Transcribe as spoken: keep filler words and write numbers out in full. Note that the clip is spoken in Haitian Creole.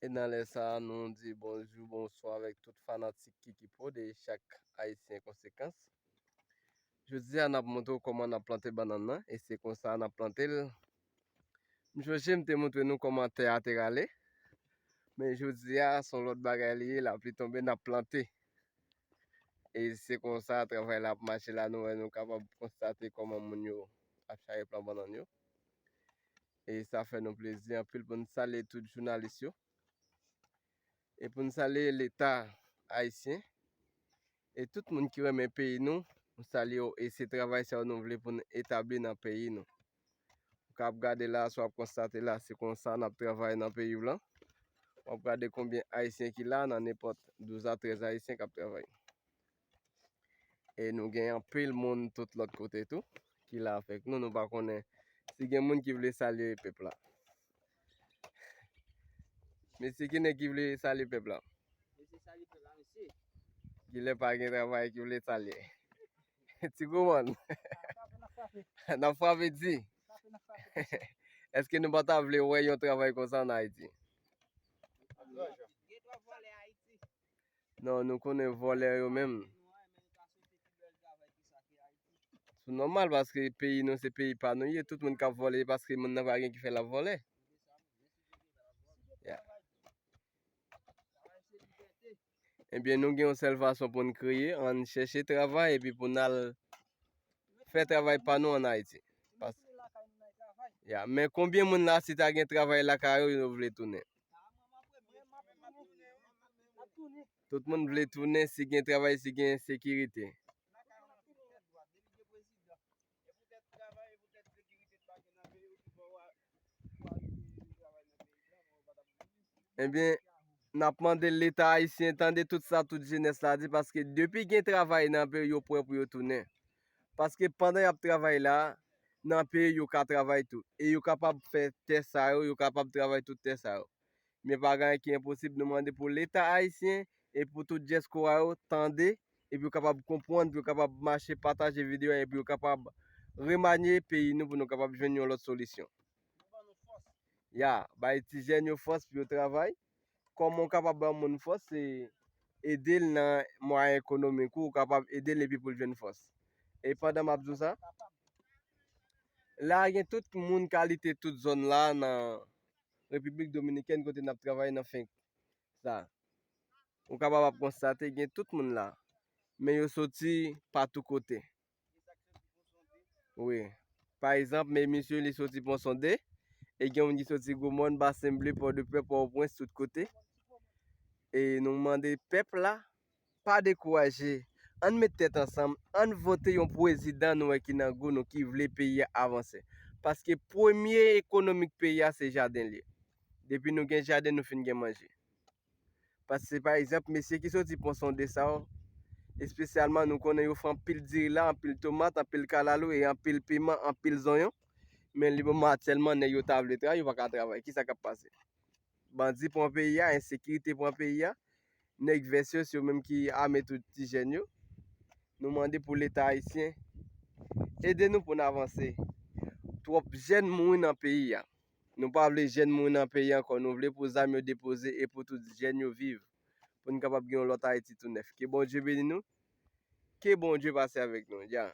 E nan lè sa a, nou di bonjou, bonswa avèk tout fanatik Kiki Prod e chak Ayisyen konsekans. Jodi a, n ap montre w kòman n ap plante bannann nan, e se konsa n ap plante l. M chonje m te montre nou kòman tè a te rale, men jodi a, se yon lòt bagay li ye, lapli tonbe, n ap plante. E se konsa travay la ap mache la, nou wè, nou kapab konstate kòman moun yo ap chaye plan bannann yo. E sa fè nou plezi anpil pou n salye tout jounalis yo. E pou n salye Leta ayisyen. E tout moun ki renmen peyi nou, nou salye w. E se travay sa yo nou vle pou n etabli nan peyi nou. Ou ka ap gade la, sa w ap konstate la, se konsa n ap travay nan peyi w lan. W ap gade konbyen Ayisyen ki la, nan nenpòt douz a trèz Ayisyen k ap travay. E nou gen anpil moun tout lòt kote tou ki la avèk nou. Nou pa konnen si gen moun ki vle salye pèp la. Mesye, ki nèg ki vle salye pèp la? Mesye, salye pèp la, mesye. Kilè pa gen travay ki vle salye? Ti Gwomonn. N ap frape, n ap frape. N ap frape di. Frape, n ap frape. Èske nou pa ta vle wè yon travay konsa ann Ayiti? Gen twòp vòlè Ayiti. Non, nou konnen vòlè yo menm. Se nòmal paske peyi nou se peyi pa nou ye. Tout moun k ap vòlè, se paske moun nan pa gen ki fè l ap vòlè. Ya. Ebyen, nou gen yon sèl fason pou n kreye, ann chèche travay epi pou n al fè travay pa nou ann Ayiti. Pas- Ya, men konbyen moun la, si ta gen travay lakay yo, yo vle tounen? Tout moun vle tounen si gen travay, si gen sekirite. Ebyen, n ap mande Leta ayisyen tande tout sa tout jenès la di, paske depi gen travay nan peyi, yo prè pou yo tounen. Paske pandan y ap travay la, nan peyi, yo ka travay tou. E yo kapab fè tè sa yo, yo kapab travay tout tè sa yo. Men pa gen anyen ki enposib, nou mande pou Leta ayisyen e pou tout dyaspora yo tande, epi yo kapab konprann, pou yo kapab mache pataje videyo a, epi yo kapab remanye peyi nou pou nou kapab jwenn yon lòt solisyon. Ya, bay ti jèn yo fòs pou yo travay. Kòman w kapab bay yon moun fòs, se ede l nan mwayen ekonomik ou, ou kapab ede l epi pou l jwenn fòs. E pandan m ap di w sa, la gen tout moun kalite tout zòn la nan Repiblik Dominikèn kote n ap travay nan fenk sa. Ou kapab ap konstate gen tout moun la, men yo soti patou kote. Wi. Pa egzanp, men misye li soti Ponsonde, e gen moun ki soti Gwomòn, Basen Ble, Pòdepè, Pòtoprens, tout kote. E nou mande pèp la, pa dekouraje. Ann met tèt ansanm, ann vote yon prezidan nou wè ki nan gou nou, ki vle peyi a avanse. Paske premye ekonomik peyi a se jaden l ye. Depi nou gen jaden, nou fin gen manje. Paske, pa egzanp, mesye ki soti Ponsonde sa yo, espesyalman, nou konnen yo fè anpil diri la, anpil tomat, anpil kalalou e anpil piman, anpil zonyon. Men li moman aktyèlman, nèg yo ta vle travay, yo pa ka travay. Kisa k ap pase? Bandi pran peyi a, ensekirite pran peyi a. Nèg vès yo, se yo menm ki ame tout ti jèn yo. Nou mande pou Leta ayisyen ede nou pou n avanse. Twòp jèn mouri nan peyi a. Nou pa vle jèn mouri nan peyi ankò. Nou vle pou zam yo depoze e pou tout jèn yo viv. Pou n kapab gen yon lòt Ayiti tou nèf. Ke Bondye beni nou. Ke Bondye pase avèk nou. Ya.